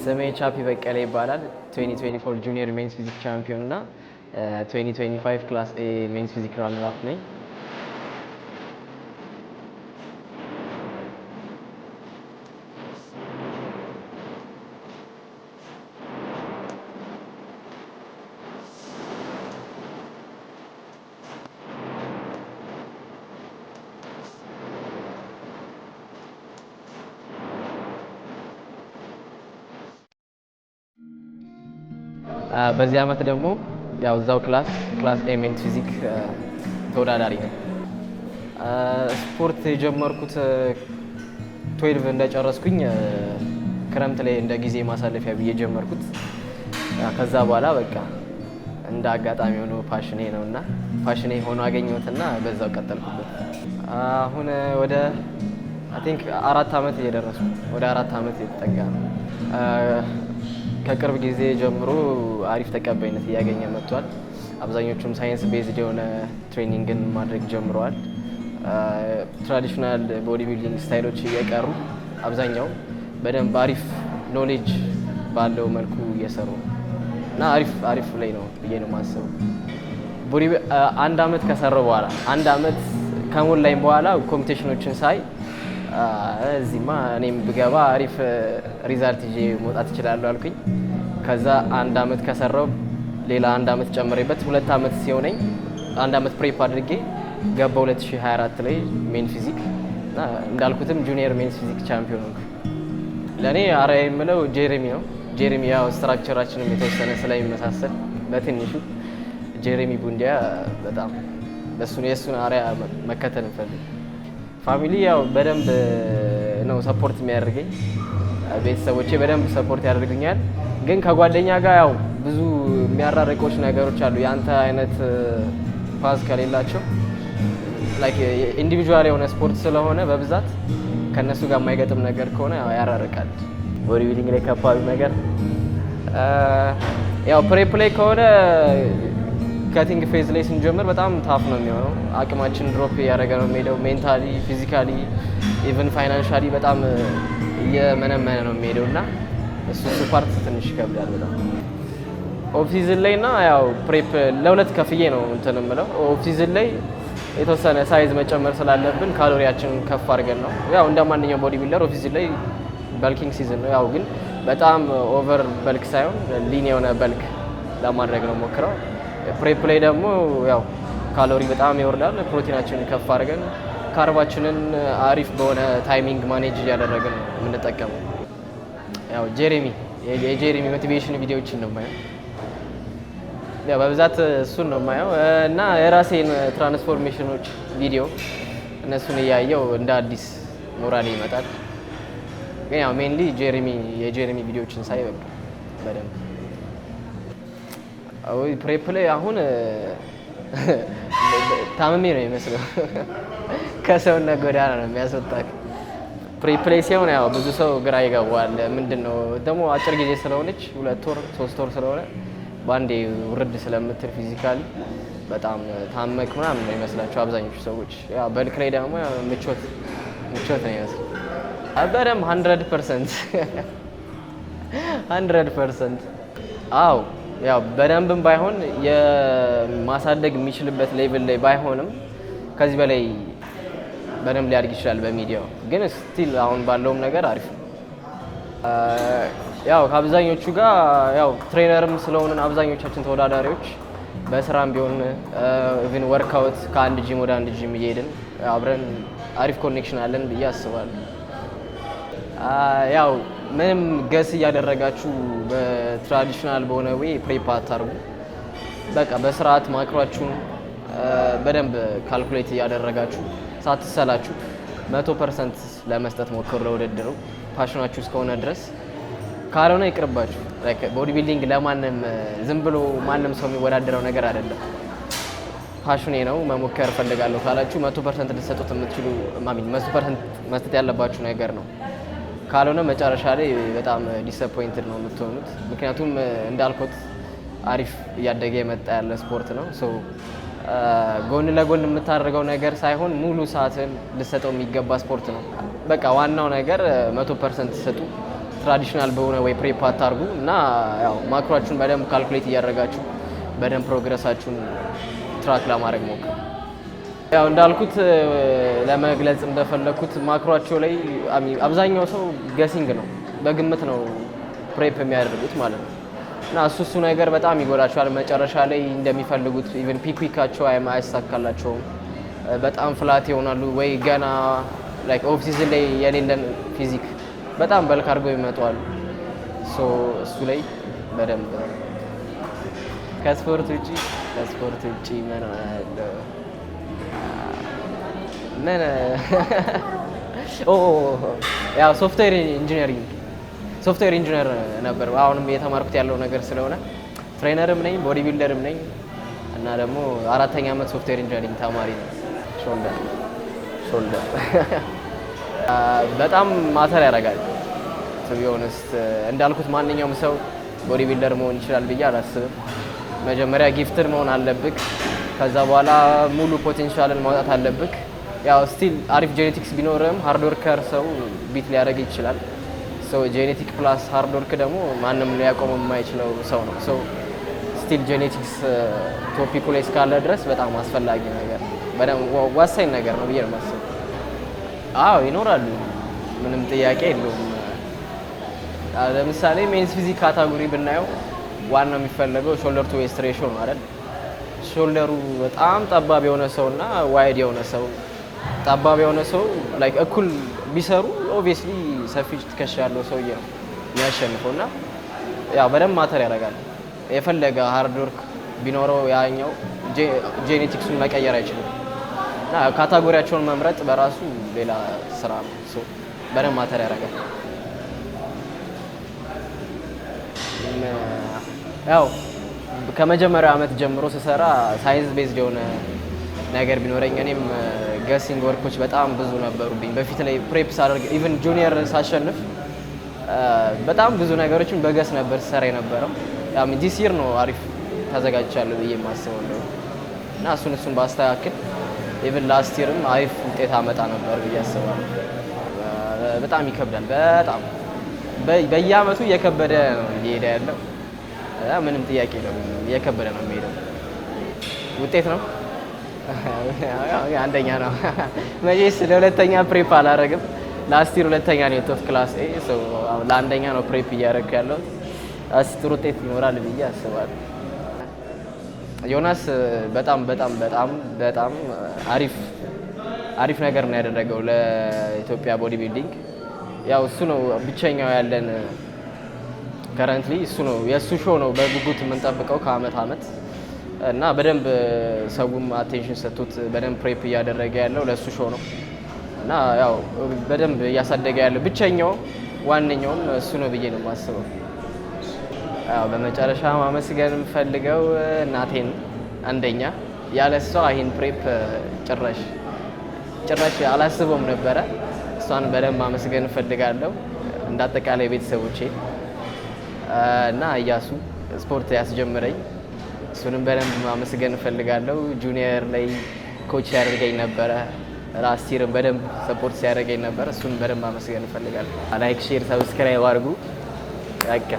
ስሜ ቻፒ በቀለ ይባላል። 2024 junior men's physique champion እና 2025 class A men's physique runner up ነኝ። በዚህ አመት ደግሞ ያው እዛው class A men's physique ተወዳዳሪ ነኝ። ስፖርት የጀመርኩት 12 እንደጨረስኩኝ ክረምት ላይ እንደ ጊዜ ማሳለፊያ ብዬ ጀመርኩት። ከዛ በኋላ በቃ እንደ አጋጣሚ ሆኖ passion ኤ ነውና passion ኤ ሆኖ አገኘሁትና በዛው ቀጠልኩበት። አሁን ወደ I think 4 አመት እየደረስኩ፣ ወደ 4 አመት እየተጠጋ ነው። ከቅርብ ጊዜ ጀምሮ አሪፍ ተቀባይነት እያገኘ መጥቷል። አብዛኞቹም science based የሆነ training ን ማድረግ ጀምረዋል። Traditional bodybuilding style ኦች እየቀሩ አብዛኛው በደንብ አሪፍ knowledge ባለው መልኩ እየሰሩ ነው እና አሪፍ አሪፍ ላይ ነው ብዬ ነው የማስበው። Body አንድ አመት ከሰራው በኋላ፣ አንድ አመት ከሞላኝ በኋላ competition ኦችን ሳይ እዚህማ እኔም ብገባ አሪፍ result ይዤ መውጣት እችላለሁ አልኩኝ። ከዛ አንድ አመት ከሰራው ሌላ አንድ አመት ጨምሬበት 2 አመት ሲሆነኝ አንድ አመት prep አድርጌ ገባ 2024 ላይ men physique እና እንዳልኩትም junior men's physique champion ሆንኩ። ለእኔ አርአያ የምለው ጄሬሚ ነው። ጄሬሚ ያው structure ኣችንም የተወሰነ ስለሚመሳሰል በትንሹ ጄሬሚ ቡንዲያ በጣም እሱን የእሱን አርአያ መከተል እንፈልግ። Family ያው በደንብ ነው support የሚያደርገኝ። ቤተሰቦቼ በደንብ support ያደርጉኛል። ግን ከጓደኛ ጋር ያው ብዙ የሚያራርቆች ነገሮች አሉ። የአንተ አይነት path ከሌላቸው፣ like individual የሆነ ስፖርት ስለሆነ በብዛት ከእነሱ ጋር የማይገጥም ነገር ከሆነ ያው ያራርቃል። Bodybuilding ላይ ከባዱ ነገር ያው prep ላይ ከሆነ cutting phase ላይ ስንጀምር በጣም tough ነው የሚሆነው። አቅማችን drop እያደረገ ነው የሚሄደው። Mentally፣ physically፣ even financially በጣም እየመነመነ ነው የሚሄደው እና እሱ part ትንሽ ይከብዳል በጣም። Off season ላይ እና ያው prep ለሁለት ከፍዬ ነው እንትን የምለው። Off season ላይ የተወሰነ size መጨመር ስላለብን ካሎሪያችንን ከፍ አድርገን ነው፣ ያው እንደ ማንኛውም bodybuilder off season ላይ bulking season ነው። ያው ግን በጣም over bulk ሳይሆን lean የሆነ bulk ለማድረግ ነው ሞክረው። Prep ላይ ደግሞ ያው ካሎሪ በጣም ይወርዳል። ፕሮቲናችንን ከፍ አድርገን carb ኣችንን አሪፍ በሆነ timing manage እያደረግን ነው የምንጠቀመው። ያው የጄሬሚ motivation ቪዲዮዎችን ነው የማየው። ያው በብዛት እሱን ነው የማየው እና የራሴን transformation ኦች ቪዲዮ እነሱን እያየው እንደ አዲስ ሞራሌ ይመጣል። ግን ያው mainly የጄሬሚ ቪዲዮዎችን ሳይ በቃ በደንብ ወይ prep ላይ አሁን ታምሜ ነው የሚመስለው። ከሰውነት ጎዳና ነው የሚያስወጣክ። Prep ላይ ሲሆን ያው ብዙ ሰው ግራ ይገባዋል። ምንድን ነው ደግሞ አጭር ጊዜ ስለሆነች፣ 2 ወር 3 ወር ስለሆነ በአንዴ ውርድ ስለምትል physically በጣም ታመክ ምናምን ነው ይመስላቸው አብዛኞቹ ሰዎች። ያው bulk ላይ ደግሞ ያው ምቾት ምቾት ነው ይመስል። በደንብ 100%፣ 100%። አዎ፣ ያው በደንብም ባይሆን የማሳደግ የሚችልበት level ላይ ባይሆንም ከዚህ በላይ በደንብ ሊያድግ ይችላል በሚዲያው፣ ግን still አሁን ባለውም ነገር አሪፍ ነው። ያው ከአብዛኞቹ ጋር ያው trainer ም ስለሆንን አብዛኞቻችን ተወዳዳሪዎች በስራም ቢሆን even workout ከአንድ ጂም ወደ አንድ ጂም እየሄድን አብረን አሪፍ connection አለን ብዬ አስባለሁ። ያው ምንም guess እያደረጋችሁ በ traditional በሆነ way prep አታርጉ። በቃ በስርዓት macro ኣችሁን በደንብ calculate እያደረጋችሁ ሳትሰላችሁ 100% ለመስጠት ሞክሩ ለውድድሩ passion ኣችሁ እስከሆነ ድረስ። ካልሆነ ይቅርባችሁ። Bodybuilding ለማንም ዝም ብሎ ማንም ሰው የሚወዳደረው ነገር አይደለም። Passion ኤ ነው መሞከር እፈልጋለሁ ካላችሁ 100% ልትሰጡት የምትችሉ ማሚን 100% መስጠት ያለባችሁ ነገር ነው። ካልሆነ መጨረሻ ላይ በጣም disappointed ነው የምትሆኑት። ምክንያቱም እንዳልኩት አሪፍ እያደገ የመጣ ያለ ስፖርት ነው። So ጎን ለጎን የምታደርገው ነገር ሳይሆን ሙሉ ሰዓትን ልሰጠው የሚገባ ስፖርት ነው። በቃ ዋናው ነገር 100% ስጡ። Traditional በሆነ ወይ prep አታርጉ እና ያው macro ኣችሁን በደንብ calculate እያደረጋችሁ በደንብ progress ኣችሁን track ለማድረግ ሞክሩ። ያው እንዳልኩት፣ ለመግለጽ እንደፈለግኩት macro ኣቸው ላይ አብዛኛው ሰው guessing ነው፣ በግምት ነው prep የሚያደርጉት ማለት ነው። እና እሱ ነገር በጣም ይጎዳቸዋል። መጨረሻ ላይ እንደሚፈልጉት even peak week ኣቸው አይሳካላቸውም። በጣም flat ይሆናሉ ወይ ገና like off season ላይ የሌለን physique በጣም bulk አድርገው ይመጣሉ። So እሱ ላይ በደንብ። ከስፖርት ውጪ ምን አለው? ምን ያው software engineering፣ software engineer ነበር። አሁንም እየተማርኩት ያለው ነገር ስለሆነ trainer ም ነኝ፣ bodybuilder ም ነኝ እና ደግሞ አራተኛ ዓመት software engineering ተማሪ ነኝ። Shoulder በጣም matter ያደርጋል። To be honest እንዳልኩት ማንኛውም ሰው bodybuilder መሆን ይችላል ብዬ አላስብም። መጀመሪያ gifted መሆን አለብክ። ከዛ በኋላ ሙሉ potential ን ማውጣት አለብክ። ያው still አሪፍ genetics ቢኖርም hard worker ሰው beat ሊያደርግ ይችላል። So genetic plus hard work ደግሞ ማንም ሊያቆመው የማይችለው ሰው ነው። So still genetics topic ኡ ላይ እስካለ ድረስ በጣም አስፈላጊ ነገር፣ በጣም ወሳኝ ነገር ነው ብዬ ነው የማስበው። አዎ ይኖራሉ፣ ምንም ጥያቄ የለውም። ለምሳሌ men's physique category ብናየው ዋናው የሚፈለገው shoulder to waist ratio ነው አይደል? Shoulder ኡ በጣም ጠባብ የሆነ ሰው እና wide የሆነ ሰው፣ ጠባብ የሆነ ሰው like እኩል ቢሰሩ obviously ሰፊ ትከሻ ያለው ሰውዬ ነው የሚያሸንፈው። እና ያው በደንብ matter ያደርጋል። የፈለገ hard work ቢኖረው ያኛው genetics ኡን መቀየር አይችልም። እና category ያቸውን መምረጥ በራሱ ሌላ ስራ ነው። So በደንብ matter ያደርጋል። ያው ከመጀመሪያው ዓመት ጀምሮ ስሰራ science based የሆነ ነገር ቢኖረኝ። እኔም guessing work ኦች በጣም ብዙ ነበሩብኝ። በፊት ላይ prep ሳደርግ፣ even junior ሳሸንፍ በጣም ብዙ ነገሮችን በ guess ነበር ስሰራ የነበረው። This year ነው አሪፍ ተዘጋጅቻለሁ ብዬ የማስበው እንደው እና እሱን ባስተካክል even last year ም አሪፍ ውጤት አመጣ ነበር ብዬ አስባለሁ። በጣም ይከብዳል። በጣም በየአመቱ እየከበደ ነው እየሄደ ያለው። ምንም ጥያቄ የለውም። እየከበደ ነው የሚሄደው። ውጤት ነው፣ አንደኛ ነው። መቼስ ለሁለተኛ prep አላረግም። Last year ሁለተኛ ነው የወጣሁት class A። ለአንደኛ ነው prep እያደረግኩ ያለሁት። እስኪ ጥሩ ውጤት ይኖራል ብዬ አስባለሁ። ዮናስ በጣም በጣም በጣም በጣም አሪፍ አሪፍ ነገር ነው ያደረገው ለኢትዮጵያ bodybuilding። ያው እሱ ነው ብቸኛው ያለን currently፣ እሱ ነው፣ የእሱ show ነው በጉጉት የምንጠብቀው ከአመት አመት። እና በደንብ ሰውም attention ሰጥቶት በደንብ prep እያደረገ ያለው ለእሱ show ነው። እና ያው በደንብ እያሳደገ ያለው ብቸኛው ዋነኛውም እሱ ነው ብዬ ነው የማስበው። ያው በመጨረሻ ማመስገን የምፈልገው እናቴን አንደኛ፣ ያለ እሷ ይህን prep ጭራሽ ጭራሽ አላስበውም ነበረ። እሷን በደንብ ማመስገን እፈልጋለሁ። እንደ አጠቃላይ ቤተሰቦቼ እና እያሱ ስፖርት ያስጀምረኝ እሱንም በደንብ ማመስገን እፈልጋለሁ። Junior ላይ coach ያደርገኝ ነበረ። Last year ም በደንብ support ሲያደርገኝ ነበር። እሱን በደንብ ማመስገን እፈልጋለሁ። Like፣ share፣ subscribe አድርጉ። በቃ።